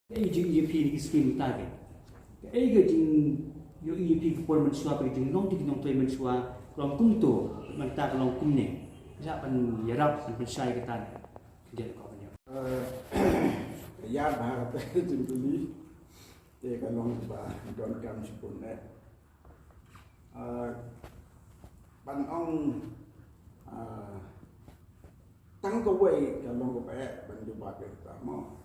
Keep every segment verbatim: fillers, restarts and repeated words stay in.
Kaei ka jingïohi ïa ki skim mynta? Kaei ka jingïohi ïa phi ka por mynshuwa, ka jinglong jong ki nongtrei mynshuwa ka long kumto, mynta ka long kumne? Ïa ban ïarap ban pynshai kata ne. Ka jingkyrpad ïa. Eh, ïa ba ka jingkylli te ka long ba donkam shibun eh. Ah, ban ong, ah, tang kawei ka long kaba eh ban jubab ïa kata mo.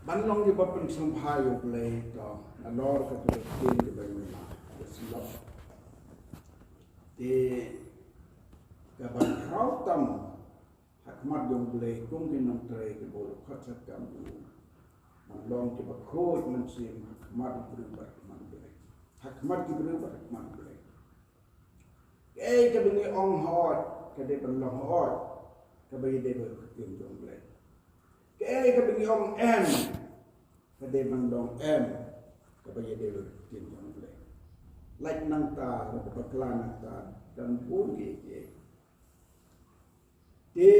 Ban long kiba pynsngewbha ïa U Blei to nalor kata ka ktien kaba ngi la ïa sngap. Te kaba khraw tam ha khmat jong U Blei kum ki nongtrei kiba u la khot sha kam u, ban long kiba khuid mynsiem ha khmat u briew bad ha khmat U Blei, ha khmat ki briew bad ha khmat U Blei. Kaei kaba ngi ong hooid ka dei ban long hooid, kaba ïadei bad ka ktien jong U Blei. Kaei kaba ngi ong em ka dei ban long em, kaba ïadei bad ka ktien jong U Blei. Lait nangta, lada bakla nangta, don bun kiei kiei. Te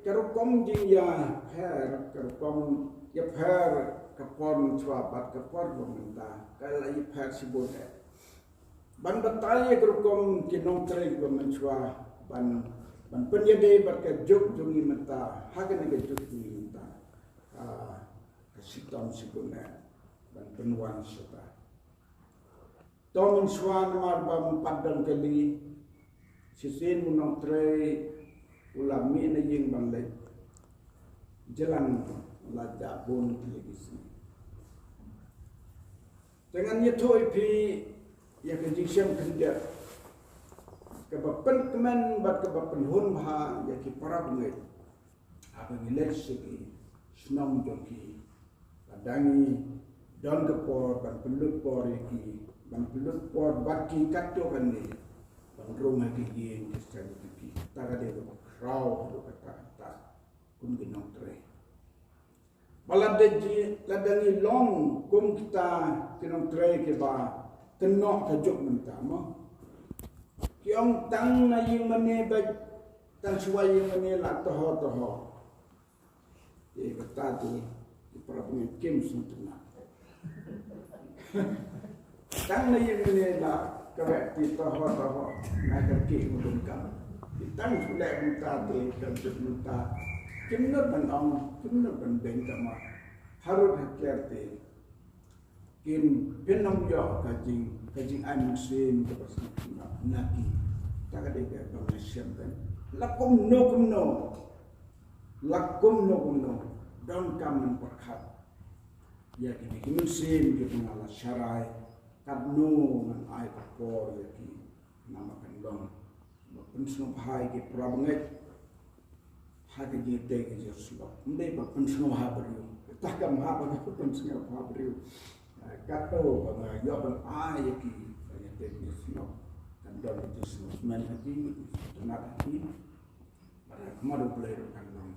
ka rukom jingïapher, ka rukom ïapher ka por mynshuwa bad ka por ba mynta ka la ïapher shibun eh. Ban batai ïa ka rukom ki nongtrei ba mynshuwa ban, ban pynïadei bad ka juk jong ngi mynta, ha kane ka juk jong ngi mynta, ka, ka shitom shibun eh ban pynwan shata. To mynshuwa namar ba ym pat don kali, shisien u nongtrei u la mih na ïing ban leit, jlan la jah bun tylli ki sngi. Te ngan ïathuh ïa phi ïa ka jingshem khyndiat kaba pynkmen bad kaba pynhun bha ïa ki para bangeit. Haba ngi leit sha ki shnong jong ki, lada ngi don ka por ban pynlut por ïa ki, ban pynlut por bad ki katto katne, ban rung ha ki ïing ki seng jong ki, kata ka dei kaba khraw haduh katta katta kum ki nongtrei. Ba lada ji, lada ngi long kum kita ki nongtrei kiba kynnoh ka juk mynta mo. Ki ong tang na ïing mane bad tang shuwa ïing mane la toho toho. Te kata te ki para bangeit kim sngewtynnat. Tang na ïing mane la kaweh te toho toho na ka ki ngu dum kam. Te tang shu leh mynta te ka juk mynta. Kim nud ban ong, kim nud ban beiñ, tangba harud hakler te kin pynong ïoh ka jing, ka jingai mynsiem kaba sngewtynnat na ki. Ta ka dei kaba ngi shem kan. La kumno kumno, la kumno kumno, donkam ban pyrkhat ïa kine ki mynsiem kiba nga la sharai, katno ngan ai ka por ïa ki, namar kan long ba pynsngewbha ïa ki para bangeit ha ka jingtei ka jingsngewbha. Ym dei ba pynsngewbha briew, kata kam hap ba ka pynsngewbha briew. Katto ba nga ïoh ban ai ïa ki ba ïa tei ka jingsngewbha, kan don ka jingsngewsmen ha ki, ka jingsngewtynnat ha ki. Bad ha khmat U Blei ruh kan long